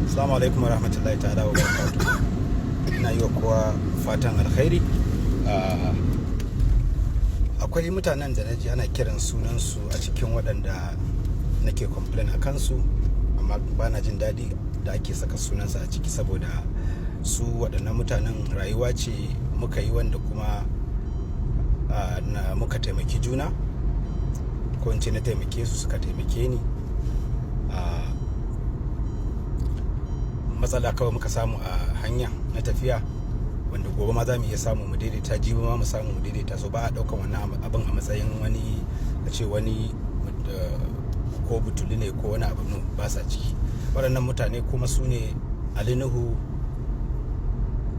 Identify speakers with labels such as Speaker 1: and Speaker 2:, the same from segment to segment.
Speaker 1: Assalamu alaikum warahmatullahi ta'ala wa barakatuh. Ina yi wa kowa fatan alkhairi. Akwai mutanen da naji ana kiran sunansu a cikin waɗanda nake complain a kansu, amma ba na jin daɗi da ake saka sunansu a ciki, saboda su waɗannan mutanen rayuwa ce muka yi wanda kuma na muka taimaki juna, ko in ce na taimake su, suka taimake ni. Matsala kawai muka samu a hanya na tafiya, wanda gobe ma za mu iya samu mu daidaita, jibi ma mu samu mu daidaita. So ba a daukan wannan abin a matsayin wani a ce wani ko butuli ne ko wani abu. No, ba sa ciki. Waɗannan mutane kuma su ne Ali Nuhu.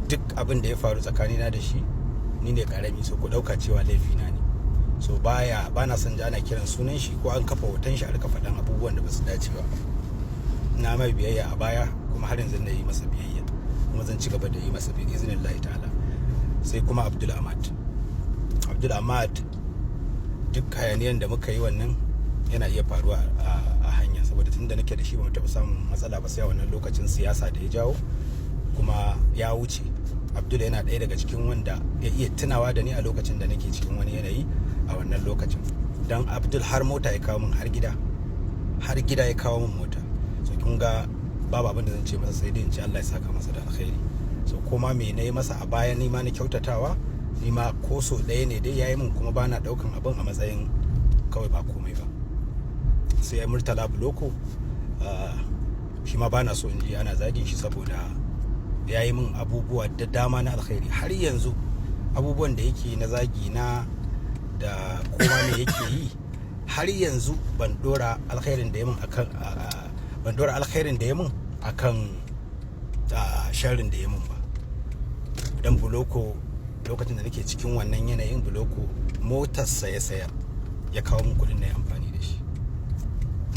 Speaker 1: Duk abin da ya faru tsakanina da shi, ni ne karami, so ku ɗauka cewa laifina ne. So baya ba na son ji ana kiran sunan shi ko an kafa hoton shi a rika faɗan abubuwan da ba su dace ba. Na mai biyayya a baya, kuma har yanzu na yi masa biyayya, kuma zan ci gaba da yi masa bi iznillahi ta'ala. Sai kuma Abdul Ahmad. Abdul Ahmad, duk hayaniyan da muka yi, wannan yana iya faruwa a hanya, saboda tunda nake da shi ba mu taɓa samun matsala ba sai a wannan lokacin siyasa da ya jawo, kuma ya wuce. Abdul yana ɗaya daga cikin wanda ya iya tunawa da ni a lokacin da nake cikin wani yanayi a wannan lokacin, don Abdul har mota ya kawo min har gida, har gida ya kawo min mota. So kun ga babu abin da zan ce masa sai dai in ce Allah ya saka masa da alkhairi. So kuma me na yi masa a baya, ni ma na kyautatawa, ni ma ko so ɗaya ne dai yayi min, kuma bana ɗaukan abin a matsayin kawai ba komai ba. Sai Murtala Buloko, shi ma bana so in ji ana zagin shi, saboda ya yi min abubuwa da dama na alkhairi. Har yanzu abubuwan da yake na zagi na da koma me yake yi, har yanzu ban dora alkhairin da ya min akan ban dora alkhairin da ya min akan sharrin da ya min ba. Dan Buloko, lokacin da nake cikin wannan yanayin, Buloko motarsa ya sayar ya kawo min kuɗin na yi amfani da shi.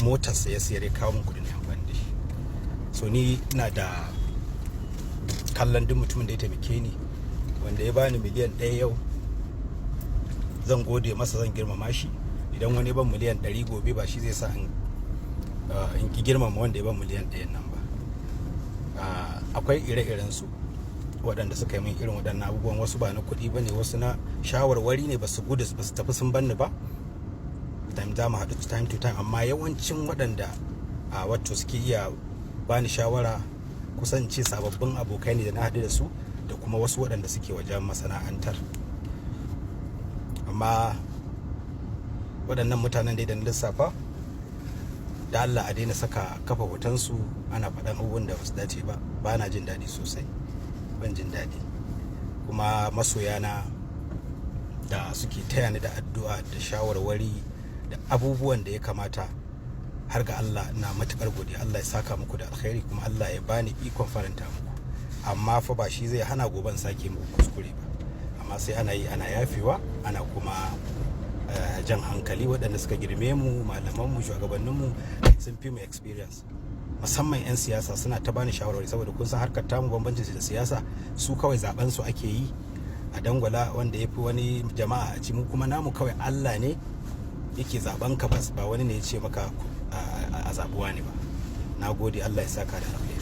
Speaker 1: Motarsa ya sayar ya kawo min kuɗin na yi amfani da shi. So ni ina da kallon duk mutumin da ya taimake ni, wanda ya bani miliyan 1 yau, zan gode masa, zan girmama shi. Idan wani ban miliyan 100 gobe, ba shi zai sa in ki girmama wanda ya ban miliyan 1 nan ba. Akwai ire-iren su waɗanda suka yi min irin waɗannan abubuwan. Wasu ba na kuɗi ba ne, wasu na shawarwari ne. Ba su gudu, ba su tafi sun banni ba. Time za mu haɗu time to time, amma yawancin waɗanda a wato suke iya bani shawara, kusan ce sababbin abokai ne da na haɗu da su, da kuma wasu waɗanda suke wajen masana'antar. Amma waɗannan mutanen da na lissafa, da Allah a daina saka kafa hotonsu ana faɗan abubuwan da ba su dace ba. Ba na jin daɗi sosai, ban jin daɗi. Kuma masoyana da suke taya ni da addu'a da shawarwari da abubuwan da ya kamata, har ga Allah ina matukar godiya. Allah ya saka muku da alkhairi, kuma Allah ya bani ikon faranta muku. Amma fa ba shi zai hana goban sake muku kuskure ba, amma sai ana yi ana yafewa, ana kuma jan hankali. Waɗanda suka girme mu, malamanmu, shugabanninmu, sun fi mu experience, musamman 'yan siyasa, suna ta bani shawarwari, saboda kun san harkar tamu bambancin da siyasa, su kawai zaben su ake yi a dangwala wanda ya fi wani jama'a a ci. Mu kuma namu kawai Allah ne yake zaben ka, ba wani ne ya ce maka a zabuwa ne ba. Na gode, Allah ya saka da alkhairi.